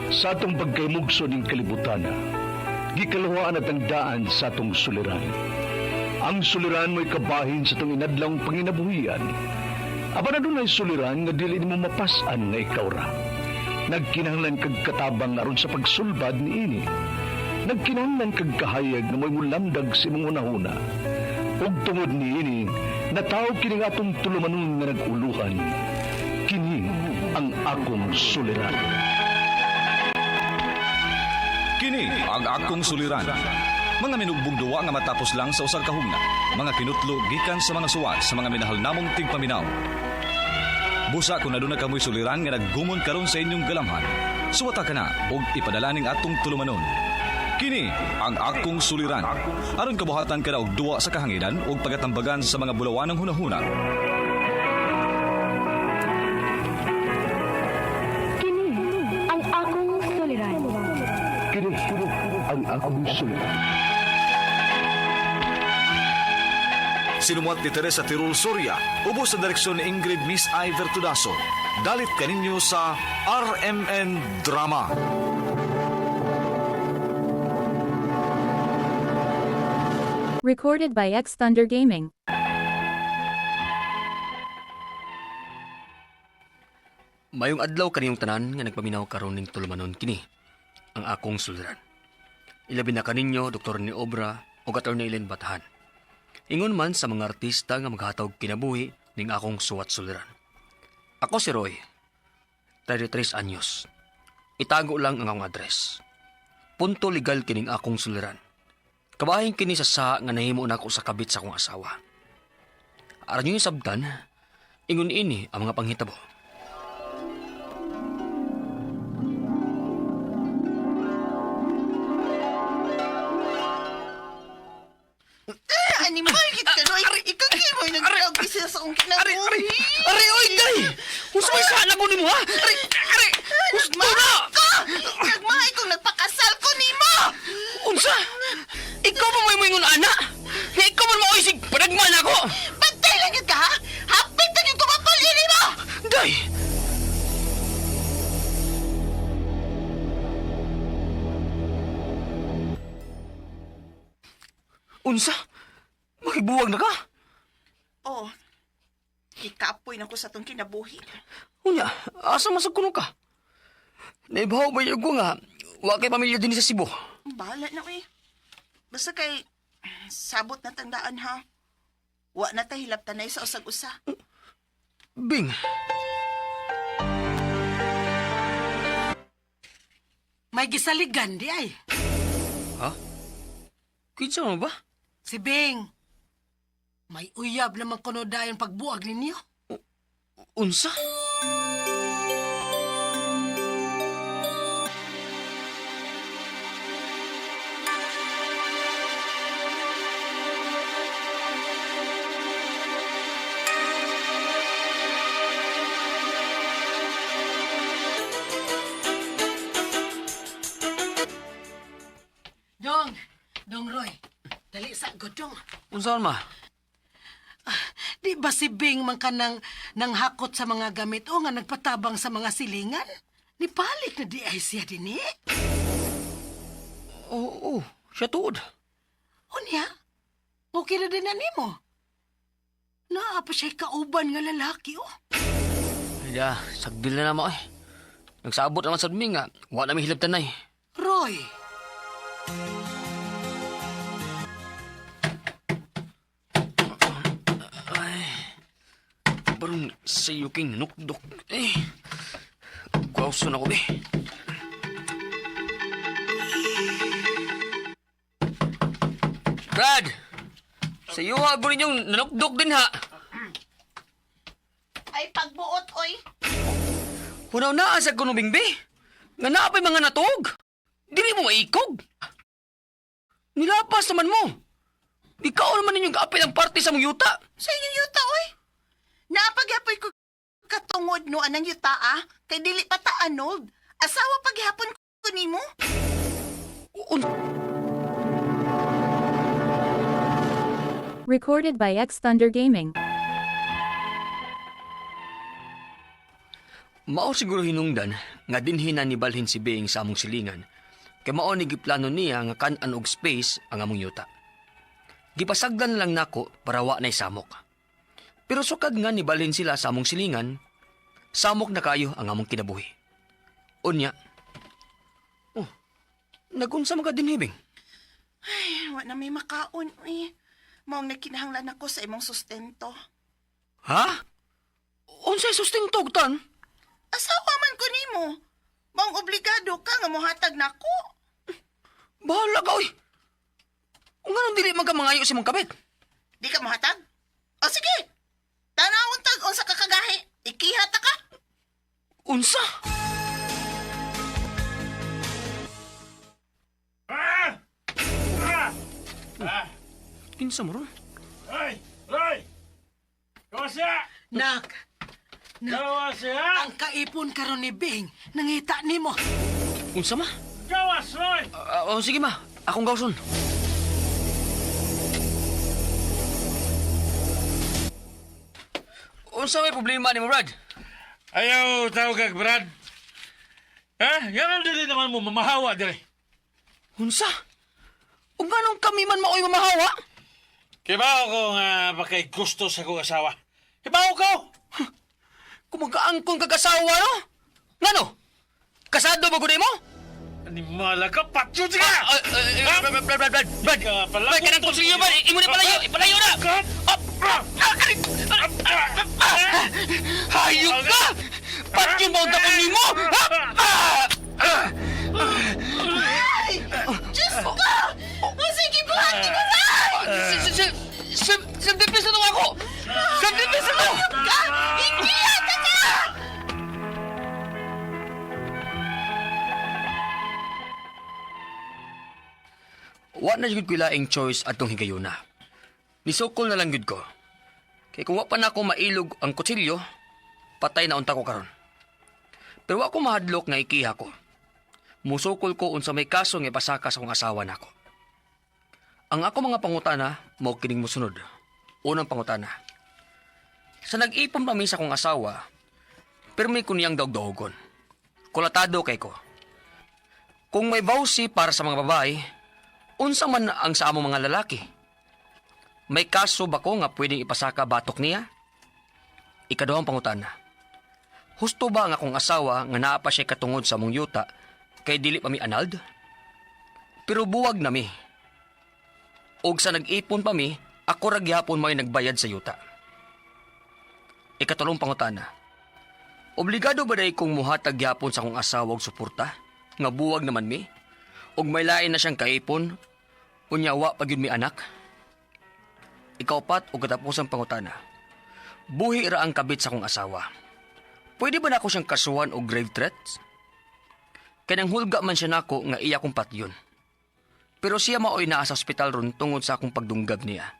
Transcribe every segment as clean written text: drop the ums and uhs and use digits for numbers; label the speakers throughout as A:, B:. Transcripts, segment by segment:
A: Sa atong pagkaymugso ning kalibutan, gikaluhaan at ang daan sa atong suliran. Ang suliran mo'y kabahin sa atong inadlawng panginabuhian. Apan adunay suliran nga dili nimo mapas-an nga ikaw ra. Nagkinahanglan kag katabang aron sa pagsulbad niini. Nagkinahanglan kag kahayag nga mo'y mulamdag sa imong hunahuna. Ug tungod niini, nataw kini nga atong tulumanon nga nag-uluhan. Kini ang akong suliran.
B: Kini ang akong suliran. Mga minugbong duwa nga matapos lang sa usang kahugna. Mga kinutlo gikan sa mga suwat sa mga minahal namong tigpaminaw. Busa kung aduna kamoy suliran nga naggumon karon sa inyong galamhan. Suwata ka na og ipadala ning atong tulumanon. Kini ang akong suliran. Aron kabuhatan ka na og duwa sa kahanginan ug pagatambagan sa mga bulawanong hunahuna.
C: Kini ang akong suliran.
A: Kini ang akong suliran.
B: Sinumuat ni Teresa Tirul Soria, ubos sa direksyon ni Ingrid Miss I. Vertudaso. Dalit kaninyo sa RMN Drama.
D: Recorded by X Thunder Gaming.
E: Mayong adlaw kaniyong tanan nga nagpaminaw karon ning tulumanon kini ang akong suliran. Ilabi na kaninyo Dr. ni Obra ug Attorney Ellen Batahan. Ingon man sa mga artista nga maghatag kinabuhi ning akong suwat suliran. Ako si Roy, 33 anyos. Itago lang ang akong address. Punto legal kining akong suliran. Kabahin kini sa saa nga nahimo nako sa kabit sa akong asawa. Aran yung sabtan, ingon ini ang mga panghitabo.
F: Animal, gid ka, Roy. Ikaw kay mo nag-drug isa sa akong
E: Ari,
F: kinabuhi.
E: ari, ari, oy, day! Unsa may sana ko nimo, ha? Ari, ari, husto na!
F: Ko! Nagmahay kong nagpakasal ko nimo!
E: Unsa? Ikaw pa may moingon ana? Nga ikaw man maoy sig panagman ako!
F: Bantay lang yun ka, ha? Hapit na yung kumapalyo nimo!
E: Day! Unsa? Makibuwag na ka?
F: Oh, ikapoy na ko sa tong kinabuhi.
E: Unya, asa masag kuno ka? Naibaw ba yun ko nga, wa kay pamilya din sa Cebu.
F: Bahala na, eh. Basta kay, sabot na tandaan, ha? Wa na ta hilap tanay sa usag-usa.
E: Bing,
G: May gisaligan di ay.
E: Ha? Kinsa mo ba?
G: Si Bing. May uyab naman kuno dayon pagbuag ninyo.
E: Unsa?
G: Dong, Dong Roy, dali sa godong.
E: Unsa man ma?
G: Di ba si Bing man ka nang, nang hakot sa mga gamit o nga nagpatabang sa mga silingan? Nipalit na di ay siya din eh.
E: Oo, siya tuod.
G: Unya, okay na din na nimo. Naa pa siya'y kauban nga lalaki oh.
E: Ya, sagdil na naman eh. Nagsabot naman sa mi nga, wa na mi hilabtan nay.
G: Roy,
E: Parang sa iyo king nukdok. Eh, kuwawson ako eh. Brad! Sa iyo ha, gurin yung nanukdok din ha.
F: Ay, pagbuot, oy.
E: Hunaw na sa kunubing be. Nga naa pa'y mga natog. Dili mo maikog. Nilapas naman mo. Ikaw naman ninyong kaapil ang parte sa mong yuta.
F: Sa inyong yuta, oy. Naapagyapoy ko katungod no anang yuta, ah. Kay dili pa ta Arnold. Asawa paghapon ko nimo.
D: Recorded by X Thunder Gaming.
E: Mao siguro hinungdan nga dinhi na nibalhin si Bing sa among silingan kay mao ni giplano niya nga kan-an og space ang among yuta. Gipasagdan lang nako para wa na'y samok. Pero sukad nga nibalhin sila sa among silingan, samok na kayo ang among kinabuhi. Unya, oh, nagunsa man ka dinhi, Bing?
F: Ay, wa na may makaon, eh. Maong nagkinahanglan ako sa imong sustento.
E: Ha? Unsay sustento tan?
F: Asawa man ko nimo. Maong obligado ka nga mohatag nako.
E: Bahala ka, oy. Nganong dili man ka mangayo sa imong kabit?
F: Di ka mohatag? O sige. Tanawon tag unsa ka kagahi. Ikiha ta ka.
E: Unsa? Kinsa mo ron?
H: Ay! Roy! Gawa siya!
G: Nak,
H: Gawa siya!
G: ang kaipon karon ni Bing, nangita nimo.
E: Unsa ma?
H: Gawas, Roy!
E: Oh, sige ma, akong gawson. Unsa may problema nimo, Brad?
H: Ayaw, tawag kag Brad. Ha? Yan ang dili naman mo, mamahawa dili.
E: Unsa? Ug nganong kami man maoy mamahawa?
H: Kibaw ko nga bakay gusto sa kong asawa. Kibaw ko!
E: Kung magkaangkon kag asawa, no? Ngano? Kasado ba gud mo?
H: Animala ka, patyo ka!
E: Ah, ah, ah, Brad, Brad, Brad, Brad, Brad.
H: Ka pala-
E: Brad, kanang kutsilyo ba? Imo ni palayo, ipalayo na!
H: Kat!
E: Ah, ah, ah, ah, ah, ah. Hayop ka! Patyo mo ang dakon nimo! Ha? Ah! Ah!
F: Ay! Diyos ko! O sige, buhat ni mo, Ray!
E: Self-defense na to ako! Self-defense na to!
F: Ka! Ikiha ta ka!
E: Wa na jud ko laing choice atong higayuna. Nisukol na lang gyud ko. Kay kung wa pa na ako mailog ang kutsilyo, patay na unta ko karon. Pero wa ko mahadlok nga ikiha ko. Musukol ko unsa may kaso nga ipasaka sa akong asawa nako. Ang ako mga pangutana mao kining mosunod. Unang pangutana. Sa nag-ipon pa mi sa akong asawa, pirmi ko niyang dawg-dawgon. Kulatado kay ko. Kung may bawsi para sa mga babae, unsa man ang sa among mga lalaki? May kaso ba ko nga pwedeng ipasaka batok niya? Ikaduhang pangutana. Husto ba ang akong asawa nga naa pa siya katungod sa among yuta kay dili pa mi anald? Pero buwag na mi. Og sa nag-ipon pa mi, ako ra gihapon may nagbayad sa yuta. Ikatulong pangutana. Obligado ba day kong muhatag gyapon sa akong asawa og suporta? Nga buwag naman mi? Og may lain na siyang kaipon? Unya wa pa gyud mi anak? Ikaupat og katapusang pangutana. Buhi ra ang kabit sa akong asawa. Pwede ba nako siyang kasuhan og grave threats? Kay nang hulga man siya nako nga iya kong patyon. Pero siya maoy naa sa ospital ron tungod sa akong pagdunggab niya.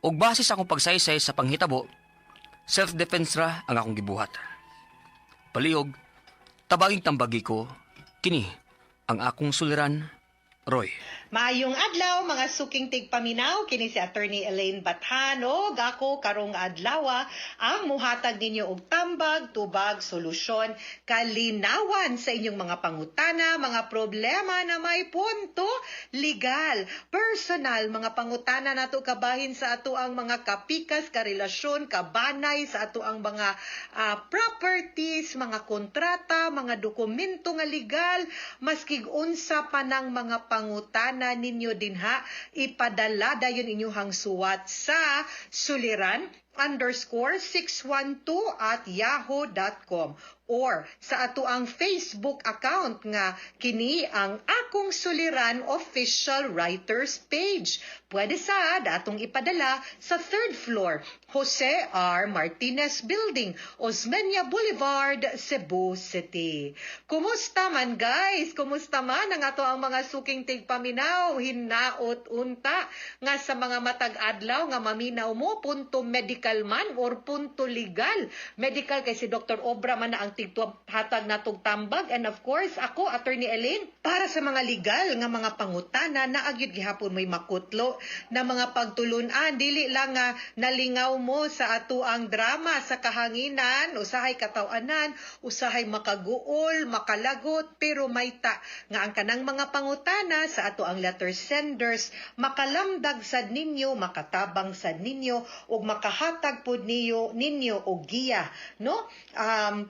E: Og base sa akong pagsaysay sa panghitabo, self-defense ra ang akong gibuhat. Palihog, tabanging tambagi ko, kini ang akong suliran, Roy.
I: Maayong adlaw mga suking tigpaminaw, kini si Attorney Elaine Bathano, gako karong adlaw ang muhatag ninyo og tambag, tubag, solusyon, kalinawan sa inyong mga pangutana, mga problema na may punto legal, personal, mga pangutana nato kabahin sa ato ang mga kapikas, karelasyon, kabanay sa ato ang mga properties, mga kontrata, mga dokumento nga legal, maskig unsa pa ng mga pangutana ninyo dinha, ipadala dayon inyuhang suwat sa suliran_612@yahoo.com or sa ato ang Facebook account nga kini ang Akong Suliran Official Writers page. Pwede sa atong ipadala sa third floor, Jose R. Martinez Building, Osmeña Boulevard, Cebu City. Kumusta man guys? Kumusta man ang ato ang mga suking tigpaminaw? Hinaot unta nga sa mga matag adlaw nga maminaw mo punto medical man or punto legal. Medical kay si Dr. Obra man na ang tighatag natog tambag, and of course ako, Attorney Elaine, para sa mga legal nga mga pangutana na agyud gihapon may makutlo na mga pagtulunan. Dili lang nga nalingaw mo sa ato ang drama sa kahanginan, usahay katawanan, usahay makaguol, makalagot, pero mayta nga ang kanang mga pangutana sa ato ang letter senders makalamdag sad ninyo, makatabang sad ninyo ug makahatag pod niyo ninyo og giya, no,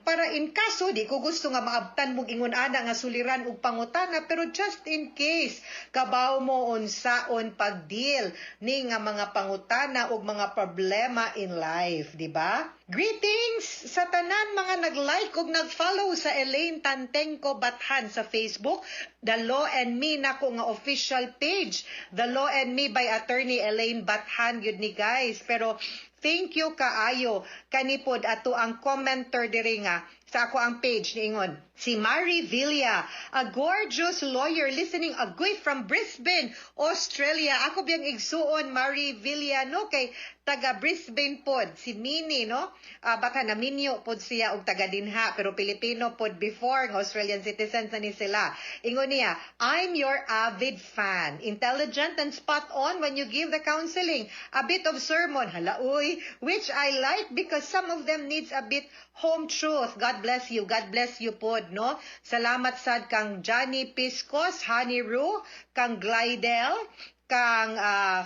I: para in kaso, di ko gusto nga maabtan mog ingon ana nga suliran ug pangutana, pero just in case kabaw mo unsaon pag-deal ni nga mga pangutana ug mga problema in life, di ba? Greetings sa tanan mga nag-like ug nag-follow sa Elaine Tantengco Bathan sa Facebook, The Law and Me nako nga official page, The Law and Me by Attorney Elaine Bathan gyud ni, guys. Pero thank you kaayo kanipod ato ang commenter diri nga sa ako ang page niingon. Si Mary Villa, a gorgeous lawyer listening agoy from Brisbane, Australia. Ako biyang igsuon, Mary Villa, no, kay taga Brisbane pod si Mini, no? Baka naminyo pod siya og taga dinha, pero Pilipino pod before nga Australian citizens na ni sila. Ingon niya, "I'm your avid fan. Intelligent and spot on when you give the counseling. A bit of sermon, hala uy, which I like because some of them needs a bit home truth. God bless you." God bless you pod, no? Salamat sad kang Johnny Piscos, Honey Roo, kang Glidel, kang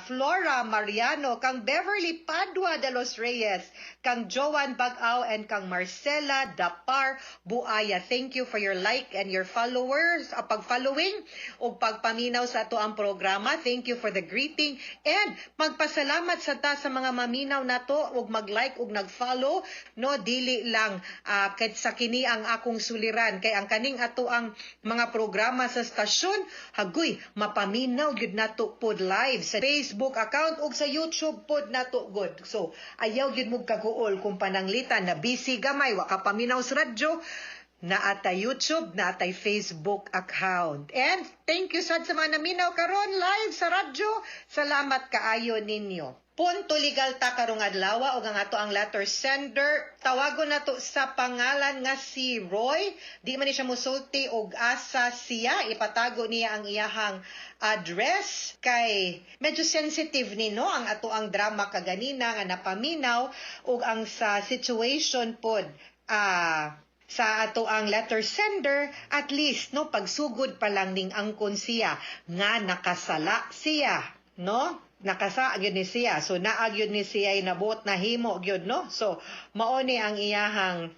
I: Flora Mariano, kang Beverly Padua de los Reyes, kang Joan Bagao, and kang Marcela Dapar Buaya. Thank you for your like and your followers, pag-following o pagpaminaw sa ato ang programa. Thank you for the greeting and magpasalamat sa ta sa mga maminaw nato ug mag-like ug nag-follow, no, dili lang kahit sa kini ang akong suliran, kay ang kaning ato ang mga programa sa stasyon, hagoy mapaminaw gyud nato pod live sa Facebook account ug sa YouTube pod nato god. So ayaw gyud mo kaguol kung pananglitan na busy gamay, wa ka paminaw sa radyo, naatay YouTube, naatay Facebook account. And thank you sad sa mga naminaw karon live sa radyo. Salamat kaayo ninyo. Punto legal ta karong adlaw ug ang ato ang letter sender, tawagon nato sa pangalan nga si Roy. Di man ni siya musulti og asa siya, ipatago niya ang iyahang address kay medyo sensitive ni, no, ang ato ang drama kaganina nga napaminaw ug ang sa situation pod sa ato ang letter sender, at least, no, pagsugod pa lang ning angkon siya nga nakasala siya, no, nakasa gyud ni siya. So naa gyud ni siya nabot na himo gyud, no? So mao ni ang iyahang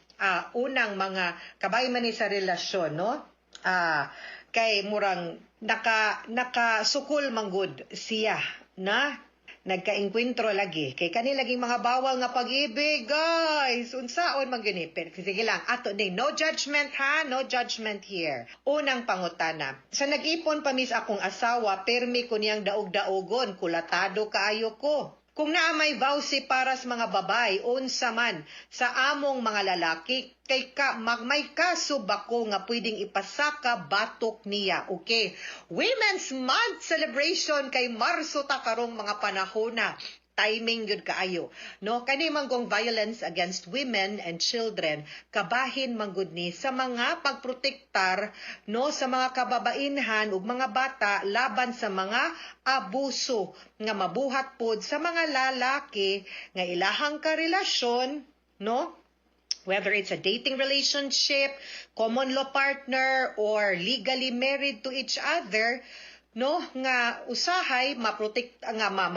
I: unang mga kabay man ni sa relasyon, no, kay murang nakasukol manggod siya na nagkaengkwentro lagi kay kani laging mga bawal nga pag-ibig, guys, unsaon man gyud ni. Pero sige lang, ato ni, no judgment ha, no judgment here. Unang pangutana: "Sa nag-ipon pa mis akong asawa, permi ko niyang daog-daogon, kulatado kaayo ko. Kung naa may VAWC para sa mga babay, unsa man sa among mga lalaki, kay ka mag, may kaso ba ko nga pwedeng ipasaka batok niya?" Okay. Women's Month celebration kay Marso ta karong mga panahona, timing gyud kaayo, no? Kani man gong violence against women and children, kabahin man gud ni sa mga pagprotektar, no, sa mga kababainhan ug mga bata laban sa mga abuso nga mabuhat pod sa mga lalaki nga ilahang karelasyon, no, whether it's a dating relationship, common law partner, or legally married to each other, no, nga usahay ma-protect nga ma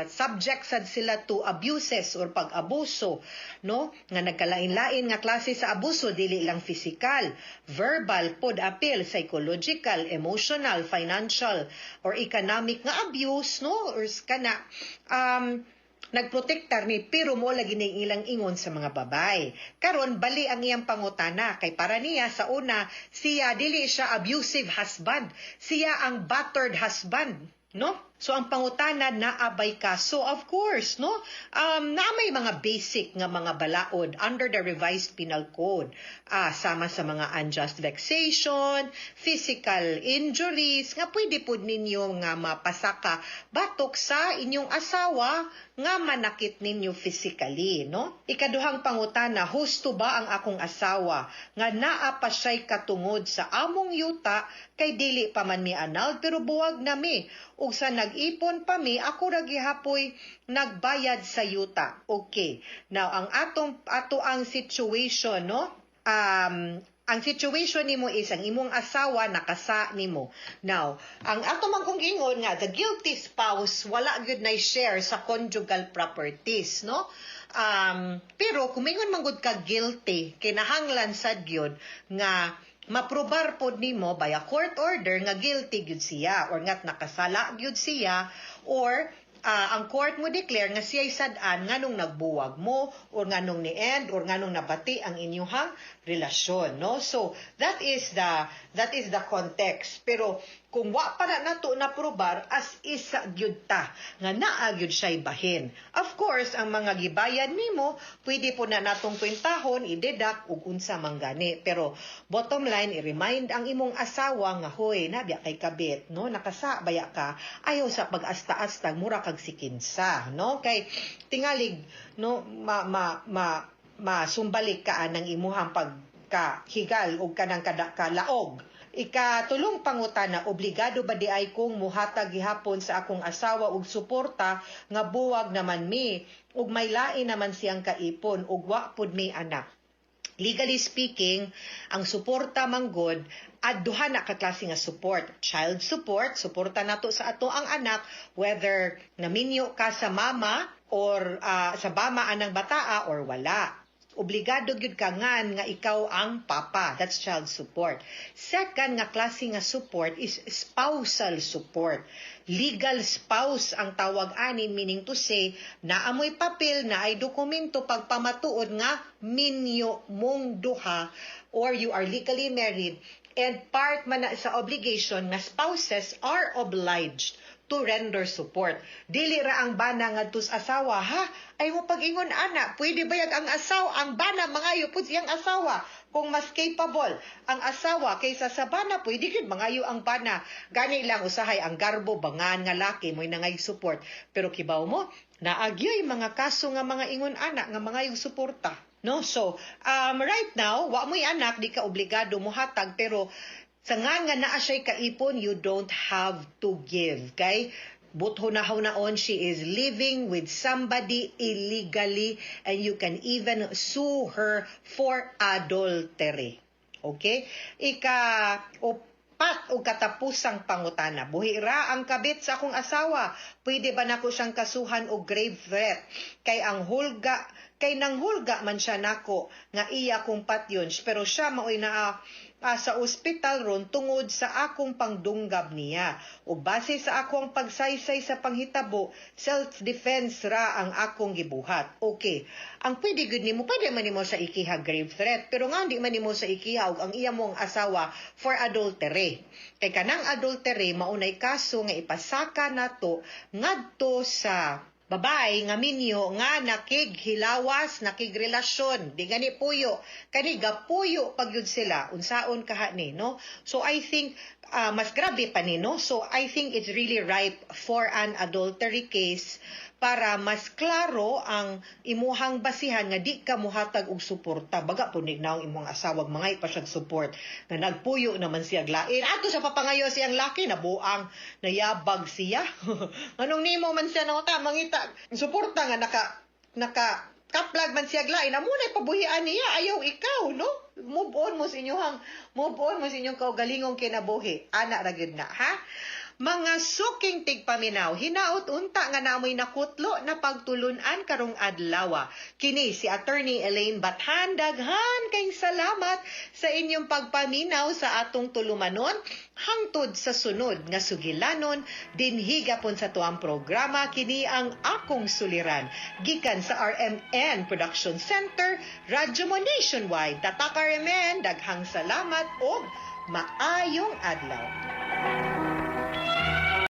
I: subject sad sila to abuses or pag-abuso, no, nga nagkalain-lain nga klase sa abuso, dili lang physical, verbal pod apil psychological, emotional, financial or economic nga abuse, no, or kana nagprotektar ni, pero mo lagi ning ilang ingon sa mga babay. Karon bali ang iyang pangutana kay para niya sa una, siya dili siya abusive husband. Siya ang battered husband, no? So ang pangutana, naa bay kaso? Of course, no? Na may mga basic nga mga balaod under the Revised Penal Code. Sama sa mga unjust vexation, physical injuries, nga pwede pod ninyo nga mapasaka batok sa inyong asawa nga manakit ninyo physically, no? Ikaduhang pangutana, husto ba ang akong asawa nga naa pa siya'y katungod sa among yuta kay dili pa man mi annulled pero buwag na mi, ug sa nag-ipon pa mi, ako ra gihapoy nagbayad sa yuta? Okay. Now, ang atong ato ang situation, no? Ang situation nimo is ang imong asawa nakasa nimo. Now, ang ato man kong ingon nga the guilty spouse wala gyud na share sa conjugal properties, no? Pero kung mingon man gud ka guilty, kinahanglan sad gyud nga maprobar pod nimo by a court order nga guilty gyud siya or ngat nakasala gyud siya or ang court mo declare nga siya'y sad-an nganong nagbuwag mo or nganong ni-end or nganong nabati ang inyong relasyon, no? So that is the context. Pero kung wa pa na nato na probar, as isa gyud ta nga naa gyud siya'y bahin. Of course, ang mga gibayad nimo, pwede po na natong kwentahon, i-deduct ug unsa man gani. Pero bottom line, i-remind ang imong asawa nga, "Hoy, naa biya kay kabit, no? Nakasa baya ka? Ayaw sa pag-asta-asta, mura kag sikinsa," no? Kay tingalig, no, ma ma ma masumbalik ka anang imuhang pagkahigal og kanang kada kalaog. Ikatulong pangutana, obligado ba di ay kong muhatag gihapon sa akong asawa og suporta nga buwag naman mi ug may lain naman siyang kaipon ug wa pud mi anak? Legally speaking, ang suporta manggod at duha na ka klase nga support. Child support, suporta nato sa ato ang anak whether naminyo ka sa mama or sa bama anang bataa or wala. Obligado gyud ka ngan nga ikaw ang papa. That's child support. Second nga klase nga support is spousal support. Legal spouse ang tawag ani, meaning to say, naamoy papel na ay dokumento pagpamatuod nga minyo mong duha or you are legally married, and part man na sa obligation nga spouses are obliged to render support. Dili ra ang bana ngadto sa asawa, ha? Ay mo pag-ingon ana, pwede bayag ang asawa, ang bana mangayo pud siyang asawa? Kung mas capable ang asawa kaysa sa bana, pwede gyud mangayo ang bana. Gani lang usahay ang garbo bangan nga laki mo'y nangay support. Pero kibaw mo, naagyoy mga kaso nga mga ingon ana nga mga yung suporta. No? So, right now, wa mo'y anak, di ka obligado mohatag, pero sa nga nga naa siya'y kaipon, you don't have to give. Kay butho na naon, she is living with somebody illegally and you can even sue her for adultery. Okay? Ika upat o katapusang pangutana. Buhi ra ang kabit sa akong asawa. Pwede ba nako siyang kasuhan og grave threat? Kay nanghulga man siya nako nga iya kong patyon, pero siya maoy naa sa ospital ron tungod sa akong pangdunggab niya. Ug base sa akong pagsaysay sa panghitabo, self-defense ra ang akong gibuhat. Okay. Ang pwede gud nimo, pwede man nimo sa ikiha grave threat, pero nga di man nimo sa ikiha og ang iya mong asawa for adultery. Kay kanang adultery maunay kaso nga ipasaka nato ngadto sa babae nga minyo nga nakighilawas, nakigrelasyon, di gani puyo. Kani gapuyo pag yun sila, unsaon kaha ni, no? So I think mas grabe pa ni, no? So I think it's really ripe for an adultery case para mas klaro ang imuhang basihan nga di ka muhatag og suporta. Baga po ni naong imong asawag mga pa siyang support nga nagpuyo naman siya lain. Ato sa papangayo siyang laki, nabuang, nayabag siya. Anong nimo man siya nang ta mangita suporta nga naka kaplag man siya lain, amo na pabuhian niya, ayaw ikaw, no? Move on mo sa inyong kaugalingong kinabuhi. Ana ra gyud na, ha? Mga suking tigpaminaw, hinaot unta nga namoy nakutlo na pagtulunan karong adlaw. Kini si Attorney Elaine Bathan, daghan kayong salamat sa inyong pagpaminaw sa atong tulumanon. Hangtod sa sunod nga sugilanon, dinhi gapon sa tuang programa, kini ang Akong Suliran. Gikan sa RMN Production Center, Radyo Mo Nationwide. Tatak RMN, daghang salamat og maayong adlaw.